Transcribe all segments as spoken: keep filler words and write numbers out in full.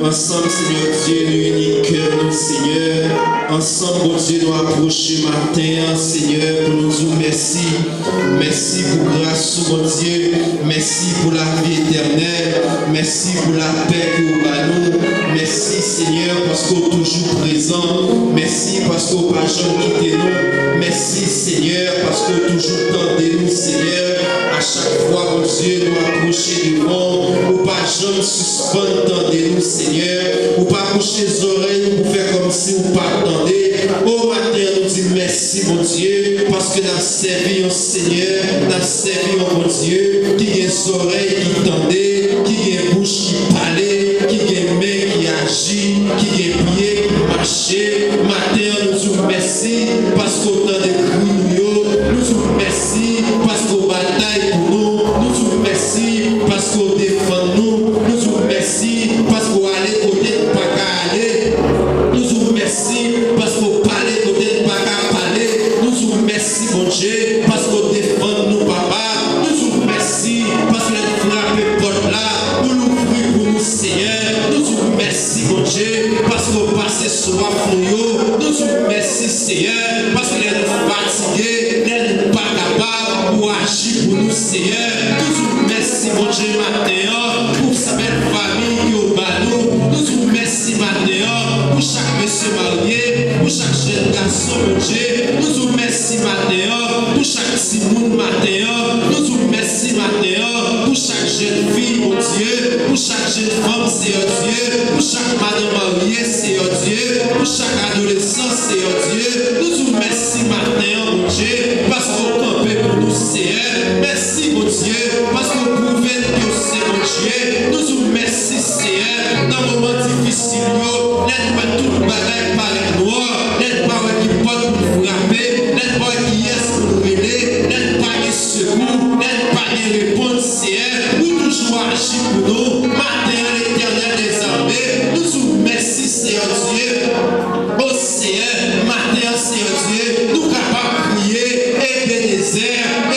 Ansanm, Senyè Dye, nou ini kè nou, Senyè. Ansanm, Bondye, nou apwoche maten an, Senyè, pou nou di w mèsi. Mèsi pou gras ou, Bondye. Mèsi pou lavi etènèl. Mèsi pou lapè ke w ba nou. Mèsi, Senyè, paske w toujou prezan. Mèsi paske w pa janm kite nou. Mèsi, Senyè, paske w toujou tande nou, Senyè. A chak fwa, Bondye, nou apwoche devan w, ou pa janm sispann tande nou, Senyè. Ou pa kouche zòrèy ou pou fè kòmsi ou pa tande. O maten an, nou di mèsi, Bondye, paske n ap sèvi yon Senyè, n ap sèvi yon Bondye ki gen zòrèy ki tande, ki gen bouch ki pale, ki gen men ki aji, ki gen pye ki mache. Maten an, nou di w mèsi paske w tande kri nou yo. Nou di w mèsi paske w batay pou nou. Nou di w mèsi paske w defann nou. Nou di w mèsi paske w ale kote n pa ka ale. Nou di w mèsi paske w pale kote n pa ka pale. Nou di w mèsi, Bondye, paske w defann nou, Papa. Nou di w mèsi paske lè n frape pòt la, ou louvri pou nou, Senyè. Nou di w mèsi, Bondye, paske w pase swaf nou yo. Nou di w mèsi, Senyè, paske lè nou fatige, lè nou pa kapab, ou aji pou nou, Senyè. Nou di w mèsi, Bondye, maten an, pou sa bèl fanmi ke w ba nou. Nou di w mèsi maten an pou chak mesye marye, pou chak jèn gason, Bondye. Nou di w mèsi maten an pou chak timoun maten an. Nou di w mèsi maten an pou chak jèn fi, Bondye, pou chak jèn fanm, Seyè Dye, pou chak madanm marye, Seyè Dye, pou chak adolesan, Seyè Dye. Nou di w mèsi maten an, Bondye, paske w kanpe pou nou, Seyè. Mèsi, Bondye, paske w pwouve n ke w se Bondye. Nou di w mèsi, Seyè, nan moman difisil yo, lè n wè tout bagay parèt nwa, lè n pa wè ki pòt pou n frape, lè n pa wè kiyès pou n rele, lè n pa gen sekou, lè n pa gen repons, Seyè, ou toujou aji pou nou. Maten an, Letènèl dèzame, nou di w mèsi, Seyè Dye. O Seyè, maten an, Seyè Dye, nou kapab kriye, Ebenezè,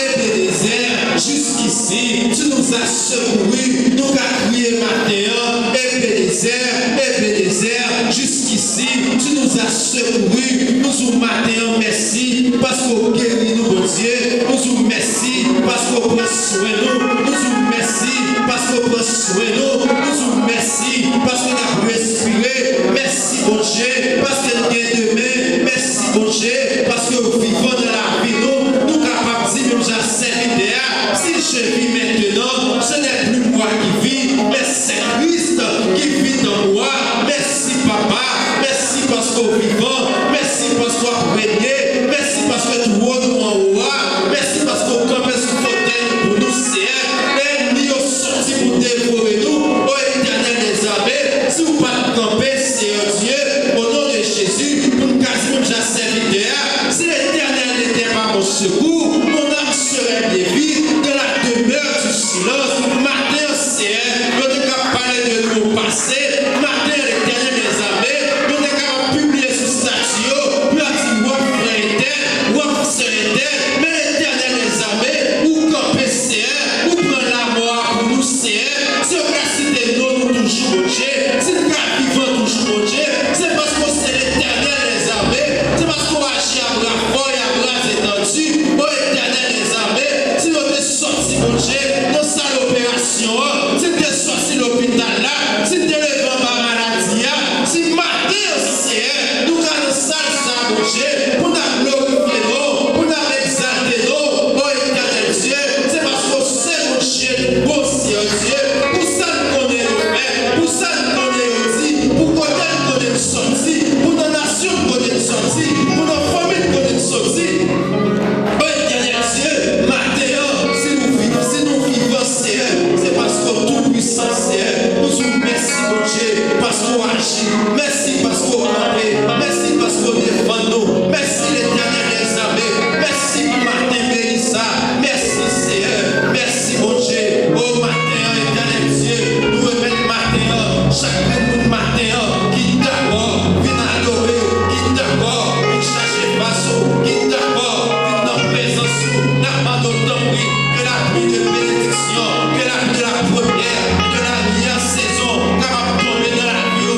Ebenezè, jiskisi, tu nous as secourus. Nou ka kriye maten an, Ebenezè, Ebenezè, jiskisi, tu nous as secourus. Nou di w maten an mèsi paske w geri nou, Bondye. Nou di w mèsi paske w pran swen nou. Nou di w mèsi paske w pran swen nou. Nou di w mèsi paske n ap respire. Mèsi, Bondye, paske n gen demen. Mèsi, Bondye, paske w vivan nan lavi nou. Nou kapab di menm jan sèvitè a, si je vis maintenant, ce n'est plus moi qui vis, mais c'est Christ qui vit en moi. Mèsi, Papa. Mèsi paske w vivan. Mèsi paske w ap renye. Mèsi paske twòn ou anwo a. Mèsi paske w kanpe sou fotèy ou pou nou, Seyè. Lè ènmi yo soti pou devore nou, o Etènèl dèzame, si w pa t kanpe, Seyè Dye, o non de Jezi, pou n ka di menm jan sèvitè a, si Letènèl n'était pas mon secours, mon âme serait dévie de la demeure du silence. Maten an, Seyè, yo te ka pale de nou o pase. Maten an, Letènèl dèzame, yo te ka pibliye sou estati yo pou yo di w ap frè entèl, w ap sè entèl, men Letènèl dèzame, ou kanpe, Seyè, ou pran lamò a pou nou, Seyè. Si yo ka site non nou toujou, Bondye, si n ka vivan toujou, Bondye, se paske w se Letènèl dèzame, se paske w aji a bra fò e a bra etandi. O Etènèl dèzame, si yo te sòti, Bondye, nan sal operasyon an, si n te sòti lopital la, si n te leve anba maladi a, si maten an, Seyè, nou ka nan sal sa a, Bondye, pou n ap glorifye non w, pou n ap egzalte non w, o Etènèl Dye, se paske w se Bondye nou, o Seyè Dye, pou sa n konnen yo fè, pou sa n konnen yo di, pou kote n konnen n sòti, pou nan nasyon n konnen n sòti, pou nan fanmi n konnen n sòti. O Etènèl Dye, maten an, si nou viv, si nou vivan, Seyè, se paske w tou pwisan, Seyè. Nou di w mèsi, Bondye, paske w aji. Mèsi paske w kanpe. Mèsi paske w defann nou. Mèsi, Letènèl dèzame. Mèsi pou maten beni sa. Mèsi, Seyè. Mèsi, Bondye. O maten an, Etènèl Dye, nou remèt maten an, chak grenn moun maten an ki dakò vin adore w, ki dakò vin chache fas ou, ki dakò vin nan prezans ou, n ap mande w, tanpri, ke lapli de benediksyon, ke lapli de la première, de la meilleure saison kapab tonbe nan lavi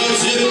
Bondye